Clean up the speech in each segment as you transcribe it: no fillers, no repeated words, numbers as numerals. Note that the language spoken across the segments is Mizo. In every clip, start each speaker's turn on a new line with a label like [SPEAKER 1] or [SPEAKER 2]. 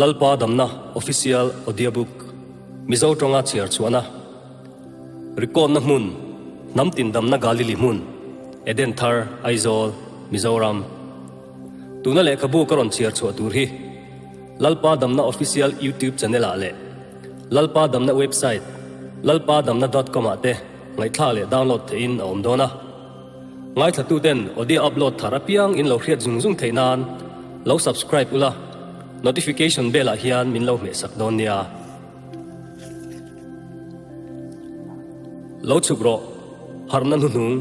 [SPEAKER 1] Lalpa Damna Official Audiobook Mizo tawnga chhiar chhuahna Record-na hmun Hnam tin damna Galili hmun Eden Thar Aizawl Mizoram Tuna lehkhabu ka rawn chhiar chhuah tur hi Lalpa Damna Official YouTube channel ah leh Lalpa Damna website lalpadamna dot com ah te ngaihthlak leh download theihin a awm dawn a. Ngaithlatuten audio upload thar apiang in lo hriat zung zung theih nan lo subscribe ula, notification bell ah hian min lo hmehsak dawn nia. Lo chhuk rawh, harhna hnuhnung,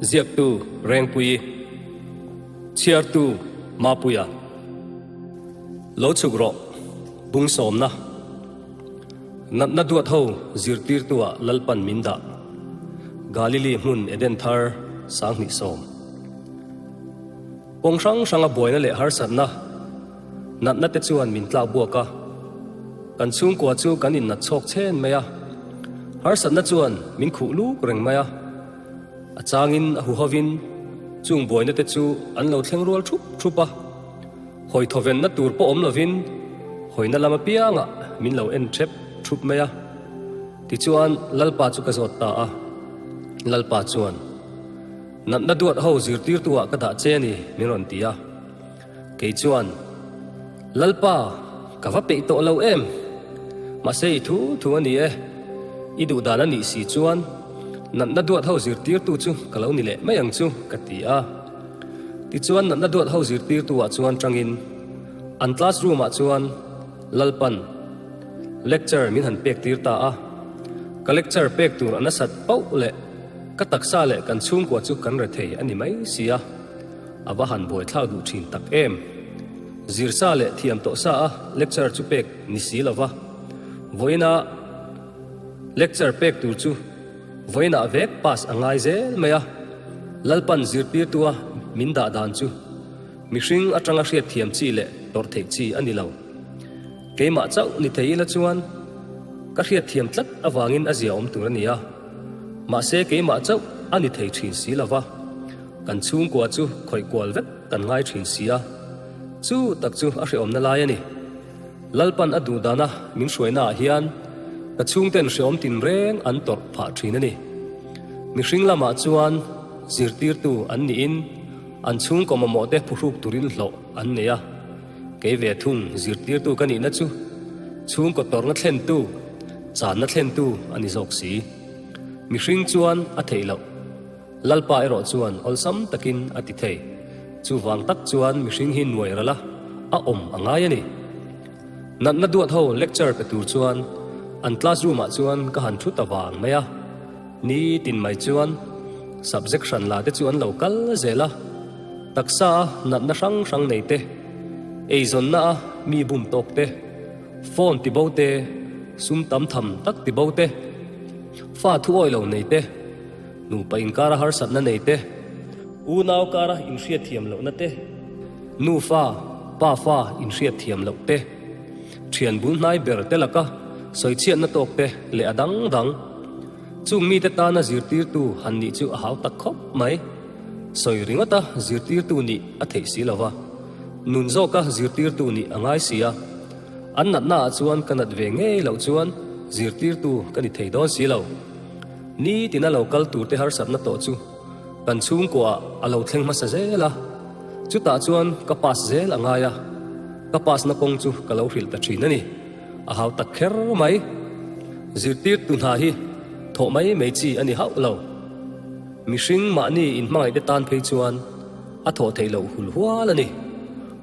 [SPEAKER 1] ziaktu Rengpuii, chhiartu Mapuia. Lo chhuk rawh, bung sawmna. Natna duat ho zirtirtuah Lalpan min dah. Galili hmun Eden thar 2010. Kawng hrang hranga buaina leh harsatna, natna te chuan min tlak buak a. Kan chhungkua chu kan innat chhawk chhen mai a. Harsatna chuan min khuh luk reng mai a. A changin a huhovin chung buaina te chu an lo thleng rual thup thup a. Hawi thawvenna tur pawh awm lovin hawina lam apiangah min lo en thep thup mai a. Tichuan Lalpa chu ka zawt ta a, Lalpa chuan, Natna duat ho zirtirtu-ah ka dah che a ni, min rawn ti a. Kei chuan, Lalpa, ka va peih tawh lo em? Mahse i thu thu a ni e, i duh dan a nih si chuan natna duat ho zirtirtu chu ka lo ni leh mai ang chu, ka ti a. Tichuan natna duat ho zirtirtu-ah chuan tangin an classroom-ah chuan Lalpan lecture min han pek tir ta a. Ka lecture pek tur a nasat pauh leh ka taksa leh kan chhungkua chu kan re thei a ni mai si a, a va han buaithlak duh thin tak em. Zirsa leh thiam tawh sa a lecture chu pek ni si lo va, vawiina lecture pek tur chu Vawiinah vek pass a ngai zel mai a, Lalpan zirtirtua min dah dan chu mihring atanga hriatthiam chi leh tawrh theih chi a ni lo. Keimah chauh ni thei ila chuan ka hriatthiam tlat avangin a zia awm tur a ni a, mahse keimah chauh a ni thei thin si lo va, kan chhungkua chu khawih kual vek kan ngai thin si a, chu tak chu a hreawmna lai a ni. Lalpan a duh dana min hruainaah hian ka chhungten hreawm tinreng an tawrh phah thin a ni. Mihring lamah chuan zirtirtu an niin an chhungkaw mamawhte phuhruk turin hlawh an nei a. Kei ve thung zirtirtu ka nihna chu chhungkaw tawrhna thlentu, channa thlentu a ni zawk si. Mihring chuan a theih loh. Lalpa erawh chuan awlsam takin a ti thei. Chuvang tak chuan mihring hi nuai ral a, a awm a ngai a ni. Natna duat ho lecture pe tur chuan an classroom ah chuan ka han thu ta vang mai a. Ni tin mai chuan subject hran la te chu an lo kal zel a. Taksa a natna hrang hrang nei te, eizawnna a mi bum tawk te, phone ti bo te, sum tam tham tak ti bo te, fa thu awih lo nei te, Nupa inkara harsatna nei te, unau kara inhriatthiam lohna te, nufa, pafa inhriatthiam loh te, thian bul hnai ber te laka sawichhiatna tawk te leh a dang dang. Chung mite tana zirtirtu han nih chu a hau tak khawp mai. Sawi ringawta zirtirtu nih a theih si lo va, nun zawka zirtirtu nih a ngai si a. An natnaah chuan ka nat ve ngei loh chuan zirtirtu ka ni thei dawn si lo. Ni tina lo kal turte harsatna tawh chu kan chhungkuaah a lo thleng hmasa zel a, chutah chuan ka pass zel a ngai a, ka pass na kawng chu ka lo hrilh ta thin a ni. A hau tak kher mai. Zirtirtu hna hi thawh mai mai chi a ni hauh lo. Mihring mahni inhmangaihte tan phei chuan a thawh theih loh hul hual a ni.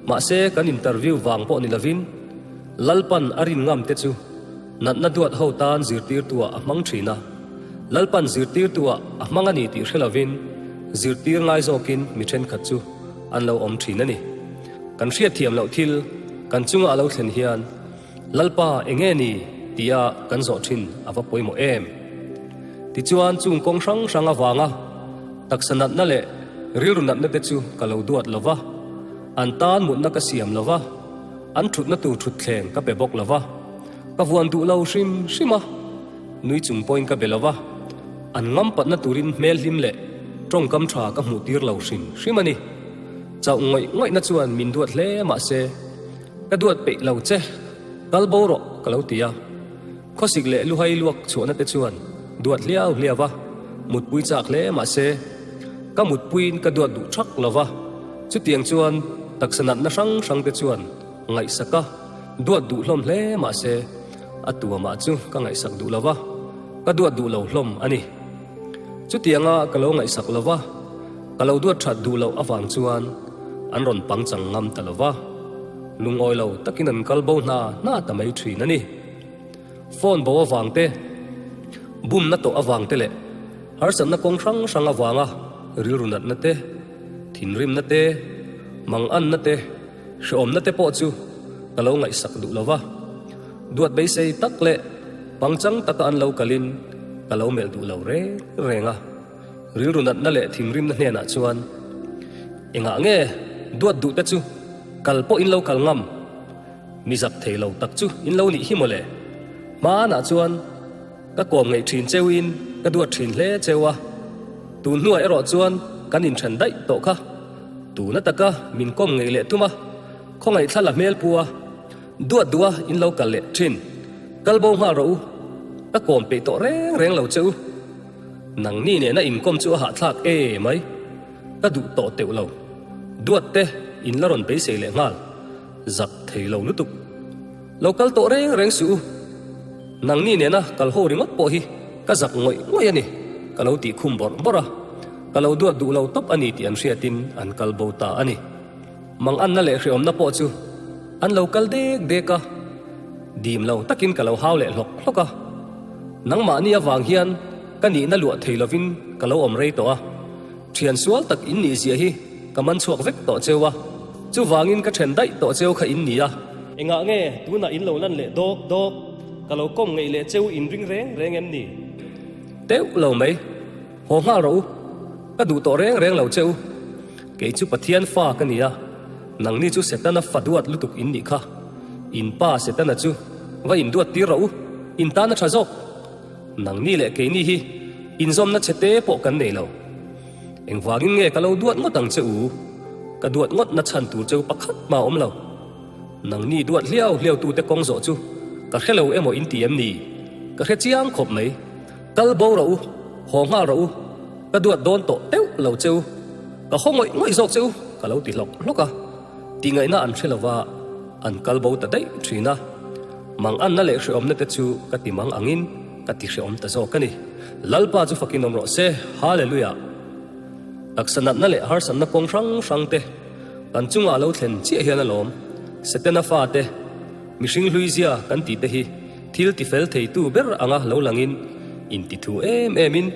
[SPEAKER 1] Mahse kan interview vang pawh ni lovin Lalpan a rin ngam te chu Natna duat ho tan zirtirtuah a hmang thin a, Lalpan zirtirtuah a hmang a ni tih hre lovin zirtir ngai zawkin mi thenkhat chu an lo awm thin a ni. Kan hriatthiam loh thil kan chunga a lo thlen hian Lalpa enge ni tia kan zawh thin a va pawimawh em? Tichuan chung kawng hrang hrang avanga taksa natna leh rilru natna te chu ka lo duat lo va, an tan mutna ka siam lo va, an thutna tur thutthleng ka pe bawk lo va. Ka vuan duh lo hrim hrim a, nui chung pawhin ka be lo va, an ngampatna turin hmel hlim leh tawngkam tha ka hmuh tir lo hrim hrim a ni. Chauh ngawih ngawihna chuan min duat hle mah se, Ka duat peih lo che, kal bo rawh ka lo ti a. Khawsik leh luhai luak chhuahna te chuan duat hliau hliau a, mutpui chak hle mah se, ka mutpuiin ka duat duh thak lo va. Chutiang chuan taksa natna hrang hrang te chuan ngaihsak a, duat duh hlawm hle mah se, a tuamah chu ka ngaihsak duh lo va, ka duat duh lo hlawm a ni. Chutianga ka lo ngaihsak lo va, ka lo duat that duh loh avang chuan an rawn pangchang ngam ta lo va, lungawi lo takin an kal bo hna hna ta mai thin a ni. Phone bo avang te, bumna tawh avang te leh harsatna kawng hrang hrang avanga rilru natna te, thinrimna te, manganna te, Hrehawmna te pawh chu ka lo ngaihsak duh lo va, duat beisei tak leh pangchang taka an lo kalin ka lo melh duh lo reng reng a. Rilru natna leh thinrimna hnenah chuan, Engah nge duat duh te chu kal pawh in lo kal ngam? Mi zak thei lo tak chu in lo nih hi mawle. Hmanah chuan Ka kawm ngeih thin cheuin ka duat thin hle cheu a, tun hnuah erawh chuan kan inthen daih tawh kha. Tuna taka min kawm ngeih leh tum a, khawngaih thla la hmel pu a, duat duh a in lo kal leh thin. Kal bo nghal rawh u, ka kawm peih tawh reng reng lo che u. Nangni nena inkawm chu a hahthlak e mai, ka duh tawh teuh lo. Duat te in la rawn beisei leh nghal, zak thei lo lutuk. Lo kal tawh reng reng suh u. Nangni nena kal ho ringawt pawh hi ka zak ngawih ngawih a ni, ka lo tih khum bawrh bawrh a. Ka lo duat duh lo tawp a ni tih an hriatin an kal bo ta a ni. Manganna leh hreawmna pawh chu an lo kal dek dek a, dim lo takin ka lo hau leh hlawk hlawk a. Nangmahni avang hian ka nihna luah thei lovin ka lo awm rei tawh a. Thian sual tak in nih zia hi ka man chhuak vek tawh cheu a, chuvangin ka then daih tawh cheu kha in ni a. Engah nge tunah in lo lan leh dawk dawk, ka lo kawm ngeih leh cheu in ring reng reng em ni? Teuh lo mai, haw nghal rawh u, ka duh tawh reng reng lo cheu. Kei chu Pathian fa ka ni a, nangni chu Setana fa duat lutuk in nih kha. In pa Setana chu va induat tir rawh u, in tan a tha zawk. Nangni leh keini hi inzawmna chhe te pawh kan nei lo. Engvangin nge ka lo duat ngawt ang che u? Ka duat ngawt na chhan tur cheu pakhat mah a awm lo. Nangni duat hliau hliau tute kawng zawh chu ka hre lo emaw in ti em ni? Ka hre chiang khawp mai. Kal bo rawh u, haw nghal rawh u, ka duat dawn tawh teuh lo che u. Ka haw ngawih ngawih zawk che u, ka lo ti hlawk hlawk a. Tihngaihna an hre lova an kal bo ta daih thin a. Manganna leh hrehawmna te chu ka ti mang angin ka ti hrehawm ta zawk a ni. Lalpa chu fakin awm rawh se. Hallelujah! Taksa natna leh harsatna kawng hrang hrang te kan chungah lo thlen chiah hian alawm. Setana fate, mihring hlui zia kan tih te hi thil ti fel theitu ber anga lo langin intithu em emin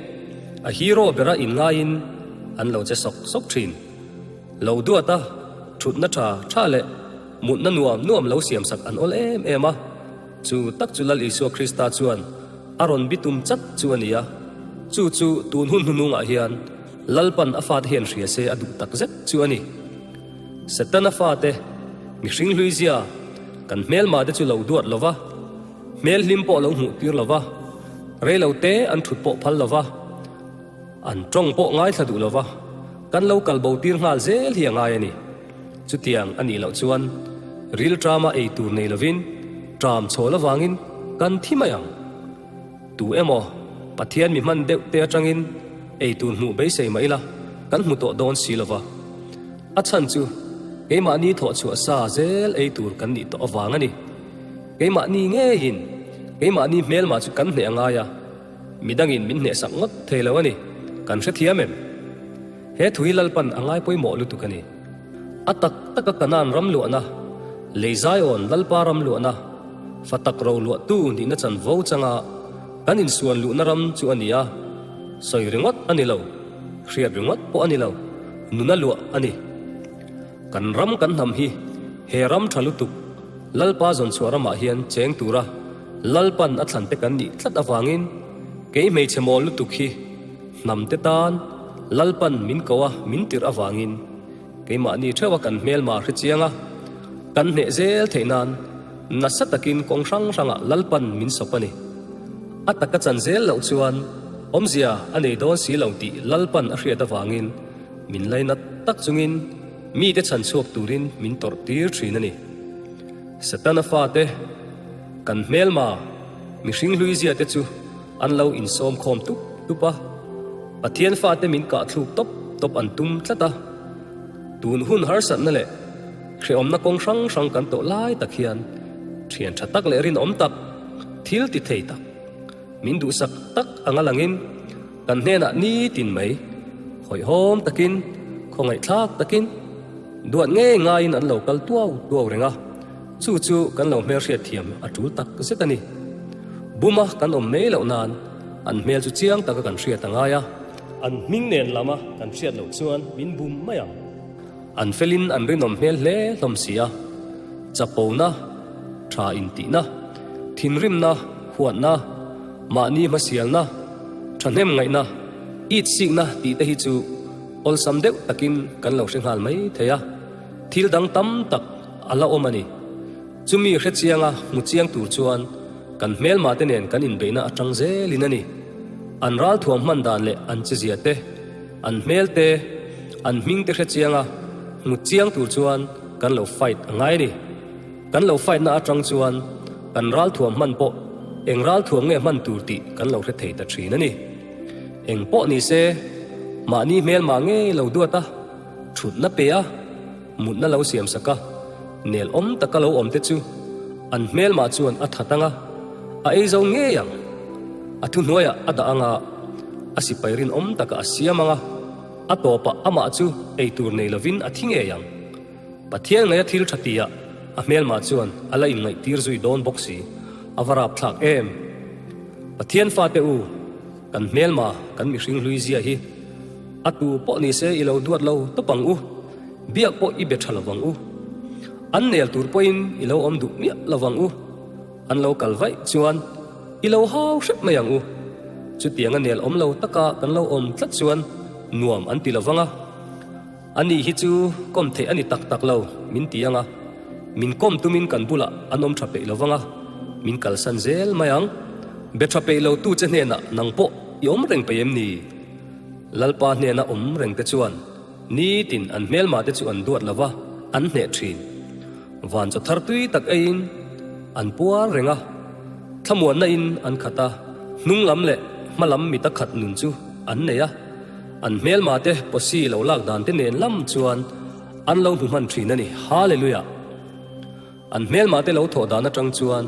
[SPEAKER 1] a hero bera inngaiin an lo che sawk sawk thin. Lo duat a, thutna tha tha leh mutna nuam nuam lo siamsak an awl em em a, chu tak chu Lal Isua Krista chuan a rawn bitum chat chu a ni a, chu chu tun hun hnuhnungah hian Lalpan a fate hian hria se a duh tak zet chu a ni. Setana fate, mihring hlui zia, kan hmelma te chu lo duat lo va, hmel hlim pawh lo hmuh tir lo va, reilo te an thut pawh phal lo va, An tawng pawh ngaithla duh lova, kan lo kal bo tir nghal zel hi a ngai a ni. Chutiang a nih loh chuan ril ṭama ei tur nei lovin ṭam chhawl avangin kan thi mai ang. Tu emaw Pathian mi hman deuh te aṭangin ei tur hmuh beisei mah ila kan hmu tawh dawn si lova. A chhan chu keimahni thawh chhuah sa zel ei tur kan nih tawh avang a ni. Keimahni ngeiin keimahni hmelma chu kan hneh a ngai a. Midangin min hnehsak ngawt thei lo a ni, kan hrethiam em? He thu hi Lalpan a ngai pawimawh lutuk a ni. A tak taka Kanaan ram luahna, lei Zion Lalpa ram luahna, fa tak ro luahtu nihna chanvo changa kan insuan luhna ram chu a ni a, sawi ringawt a ni lo, hriat ringawt pawh a ni lo, nuna luah a ni. Kan ram kan hnam hi he ram tha lutuk Lalpa zawnchhuah ramah hian cheng tura Lalpan a thlan te kan nih tlat avangin kei hmeichhe mawl lutuk hi hnam te tan Lalpan min ko a min tirh avangin keimahni theuha kan hmelma hre chiang a, kan hneh zel theih nan nasa takin kawng hrang hrangah Lalpan min sawp a ni. A taka chan zel loh chuan awmzia a nei dawn si lo tih Lalpan a hriat avangin min lainat tak chungin mite chhan chhuak turin min tawrh tir thin a ni. Setana fate, kan hmelma, mihring hluizia te chu an lo insawm khawm tup tup a, Pathian fate min kah thluk tawp tawp an tum tlat a. Tun hun harsatna leh hrehawmna kawng hrang hrang kan tawh lai tak hian thian tha tak leh rinawm tak, thil ti thei tak, min duhsak tak anga langin kan hnenah nitin mai hawihhawm takin, khawngaihthlak takin, duat ngei ngaiin an lo kal tuau tuau reng a, chu chu kan lo hmelhriat thiam a tul tak zet a ni. Buma kan awm mai loh nan an hmel chu chiang taka kan hriat a ngai a. An hming nen lama kan hriat loh chuan min bum mai ang. An felin an rinawm hmel hle hlawm si a, chapona, tha intihna, thinrimna, huatna, mahni hmasialna, thahnem ngaihna, itsikna tih te hi chu awlsam deuh takin kan lo hre nghal mai thei a, thil dang tam tak a la awm a ni. Chumi hre chianga hmu chiang tur chuan kan hmelmah te nen kan inbeihna atang zelin a ni. An ralthuam hman dan leh an chezia te, an hmel te, an hming te hre chianga hmu chiang tur chuan kan lo fight a ngai a ni. Kan lo fight na atang chuan kan ralthuam hman pawh eng ralthuam nge hman tur tih kan lo hre thei ta thin a ni. Eng pawh ni se, mahni hmelmah ngei lo duat a, thutna pe a, Mutna lo siam sak a, nel awm taka lo awm te chu an hmelmah chuan a that ang a, a ei zo ngei ang. A thuhnuaiah a dah ang a, a sipai rinawm taka a siam ang a, a tawpah amah chu ei tur nei lovin a thi ngei ang. Pathian ngaia thil tha tia a hmelmah chuan a la inngaihtir zui dawn bawk si, a va rapthlak em! Pathian fate u, kan hmelma kan mihring hlui zia hi a tu pawh ni se i lo duat lo tawp ang u. Biak pawh i be tha lovang u. An nel tur pawhin i lo awm duh miah lovang u. An lo kal vaih chuan i lo hau hrep mai ang u. Chutianga nel awm lo taka kan lo awm tlat chuan nuam an ti lovang a. Ani hi chu kawm theih a ni tak tak lo min ti ang a. Min kawm tumin kan bulah an awm tha peih lovang a, min kalsan zel mai ang. Be tha peih lo tu che hnenah nang pawh i awm reng peih em ni? Lalpa hnena awm reng te chuan Nitin an hmelmah te chu an duat lo va, an hneh thin. Van chaw thar tui tak eiin an puar reng a, thlamuanna in an khat a, hnung lam leh hma lam mita khat nun chu an nei a. An hmelmah te pawsi lo lak dan te nen lam chuan an lo hmu hman thin a ni. Hallelujah! An hmelmah te lo thawh dan atang chuan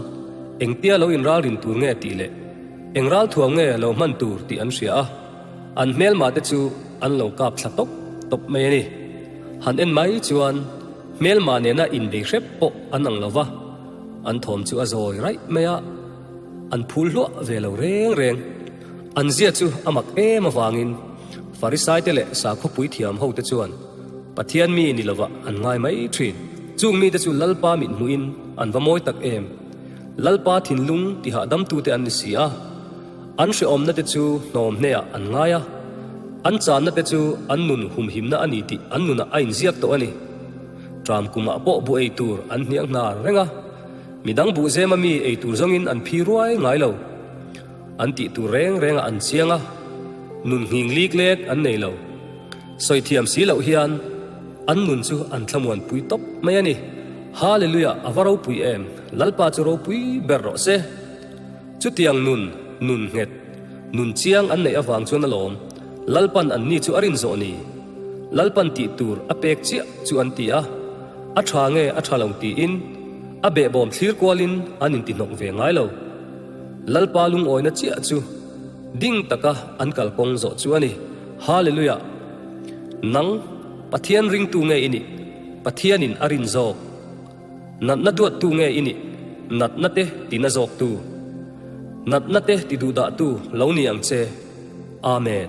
[SPEAKER 1] engtia lo inralrin tur nge tih leh eng ralthuam nge lo hman tur tih an hria a, an hmelmah te chu an lo kap thla tawp tawp mai a ni. Han en mai chuan hmelmah nena inbei hrep pawh an ang lo va, an thawm chu a zawi raih mai a, an phul hluah ve lo reng reng. An zia chu a mak em avangin Farisaite leh sakhawpui thiam hote chuan Pathian mi ni lovah an ngai mai thin. Chung mite chu Lalpa mit hmuhin an va mawi tak em! Lalpa thinlung tihah damtute an ni si a, an hrehawmna te chu hnawm hneah an ngai a, an channa te chu an nun humhimna a ni tih an nunah a inziak tawh a ni. Ṭam kumah pawh buh ei tur an hniang hnar reng a, midang buhzema mi ei tur zawngin an phi ruai ngai lo. An tih tur reng rengah an chiang a, nun nghing lik lek an nei lo. Sawi thiam si loh hian an nun chu an thlamuan pui tawp mai a ni. Hallelujah a va ropui em, Lalpa chu ropui ber rawh se. Chutiang nun, nun nghet, nun chiang an neih avang chuan alawm Lalpan an ni chu a rin zawh ni. Lalpan tih tur a pek chiah chu an ti a, a tha nge a tha lo tiin a behbawm thlir kualin an intihnawk ve ngai lo. Lalpa lungawina chiah chu ding taka an kalkawng zawh chu a ni. Hallelujah! Nang, Pathian ringtu nge i nih? Pathianin a rin zawk. Natna duattu nge i nih? Natna te tina zawktu. Natna te ti duhdahtu lo ni ang che. Amen.